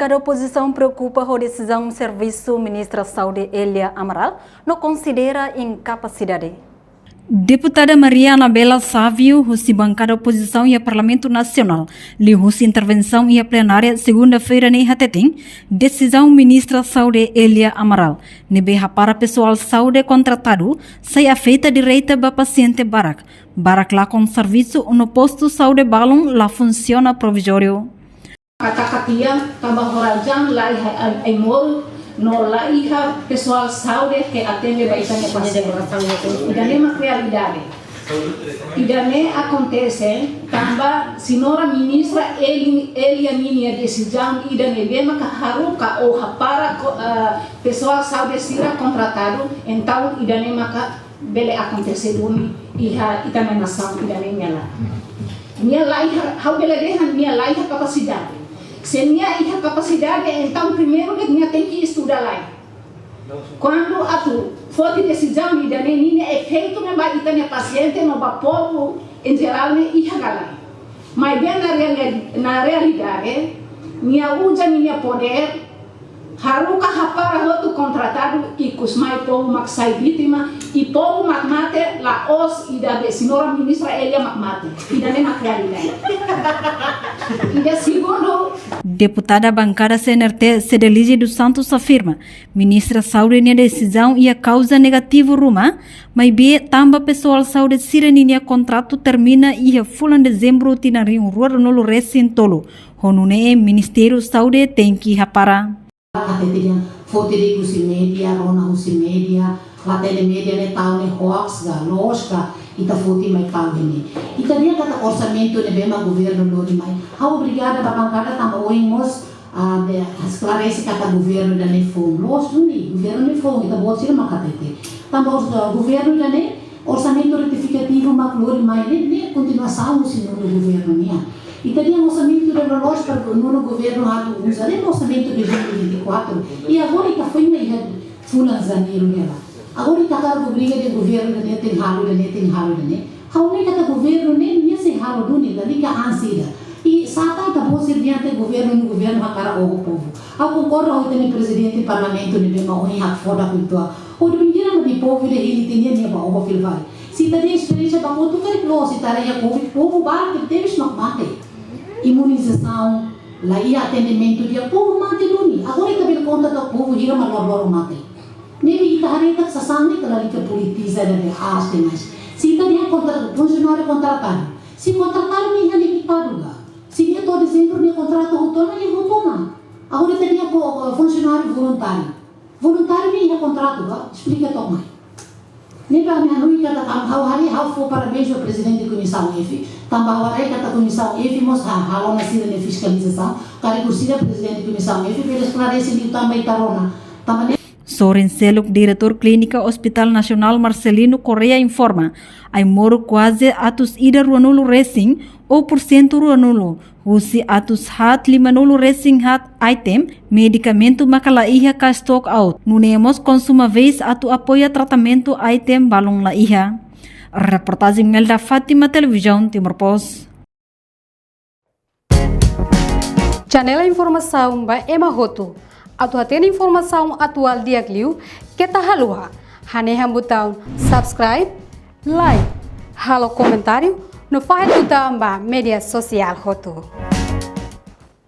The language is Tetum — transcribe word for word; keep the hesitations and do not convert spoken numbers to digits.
Bankada opozisaun preokupa ho desizaun servisu Ministra Saúde Elia Amaral no konsidera inkapasidade. Deputada Maria Anabela Savio, husi bankada opozisaun iha Parlamentu Nasionál, liuhusi intervensaun iha plenária segunda-feira ne'e hateten, desizaun Ministra Saúde Elia Amaral ne'ebé hapara pesoál saúde kontratadu sai afeta direta ba pasiente barak. Barak lakon servisu no postu saúde balun la funsiona provizóriu. Katak tiha tanba ho razaun la iha ai-, ai-moruk no la iha pesoál saúde ke atende ba ita-nia pasiente. Ida-ne'e mak realidade. Ida-ne'e akontese tanba señora Ministra Eli-, Elia ninia desizaun ida ne'ebé maka haruka ou hapara ko-, eh, pesoál saúde sira kontratadu, entaun ida-ne'e maka bele akontese duni iha ita-nia nasaun ida-ne'e nia laran. Nia la iha, ha'u bele dehan nia la iha kapasidade. Se nia iha kapasidade, entaun primeiru de'it nia tenke estuda lai. Kuandu atu foti desizaun ida-ne'e, ninia efeitu ne'e ba ita-nia pasiente no ba povu en jerál ne'e iha ka lae. Maibé na reali-, na realidade, nia uza ninia podér, haruka hapara hotu kontratadu, ikus mai povu mak sai vítima, i povu mak mate, la'ós ida be señora Ministra Elia mak mate. Ida-ne'e mak realidade. Ida segundu. Deputada bankada C N R T, Cedelije dos Santos afirma, Ministra Saúde nia desizaun iha kauza negativu ruma, maibé tanba pesoál saúde sira ninia kontratu termina iha fulan Dezembru tinan rihun rua ruanulu resin tolu, ho nune'e Ministériu Saúde tenke hapara. Hatete dehan foti de'it husi média, rona husi média, la hatene média ne'e tau ne'e hoax ka, loos ka, ita foti mai tau ne'e. Ita dehan katak orsamentu ne'ebé mak governu lori mai. Ha'u obrigada ba bankada tanba ohin mós, ah, be, esklarese katak governu ida-ne'e foun. Loos duni, governu ne'e foun, ita-boot sira mak hatete. Tanba ors-, governu ida-ne'e, orsamentu retifikativu mak lori mai ne'e, ne'e kontinuasaun husi nonu governu nian. Ita dehan orsamentu ida loloos para nonu governu atu uza, ne'e orsamentu dois mil e vinte e quatro. I agora ita foin mai iha fulan Janeiru ne'e la. Agora ita hakarak obriga dehan governu ida-ne'e tenke halo, ida-ne'e tenke halo, ida-ne'e. Ha'u hanoin katak governu ne'e nia sei halo duni, lalika an sira. I sá tan ita-boot sira dehan katak governu, governu hakarak oho povu. Ha'u konkorda ho ita-nia prezidente parlamentu ne'ebé mak ohin hakfodak uitoan. Hodi bainhira mak dehan povu ida hili tiha nia, nia bá oho fila fali. Se ita dehan esperiénsia ba kotuk karik loos, se ita haree iha covid, povu barak tebes mak mate. Imunizasaun, la iha atendimentu di'ak, povu mate duni. Agora ita bele konta katak povu hira mak loron-loron mate. Ne'ebé ita haree katak sasán ne'e lalika politiza ida be aas demais. Se ita dehan kontra-, funsionáriu kontratadu. Se kontratadu ne'e iha limitadu ka. Se nia to'o Dezembru nia kontratu hotu ona, nia hotu ona. Agora ita dehan ko-, ko-, funsionáriu voluntáriu. Voluntáriu ne'e iha kontratu ka, esplika took mai. Ne'ebé ami hanoin katak, ha'u haree, ha'u fó parabéns ba prezidente Komisaun F, tanba ha'u haree katak Komisaun F mós ha-, halo ona sira-nia fiskalizasaun, karik sira prezidente Komisaun F bele esklarese liután ba ita rona. Tanba ne'e Sorin seluk, Diretór Klínika Hospital Nasionál Marcelino Correia informa, ai-moruk kuaze atus ida ruanulu resin, ou porsentu ruanulu, husi atus haat limanulu resin haat item medikamentu maka la iha ka stock out. Nune'e mós konsumu vez atu apoia tratamentu item balun la iha. Reportajen Melda Fátima, Televizaun Timor Post. Janela informasaun ba ema hotu. Atu hatene informasaun atuál di'ak liu, keta haluha hanehan butaun subscribe, like, halo komentáriu, no fahe tutan ba média sosiál hotu.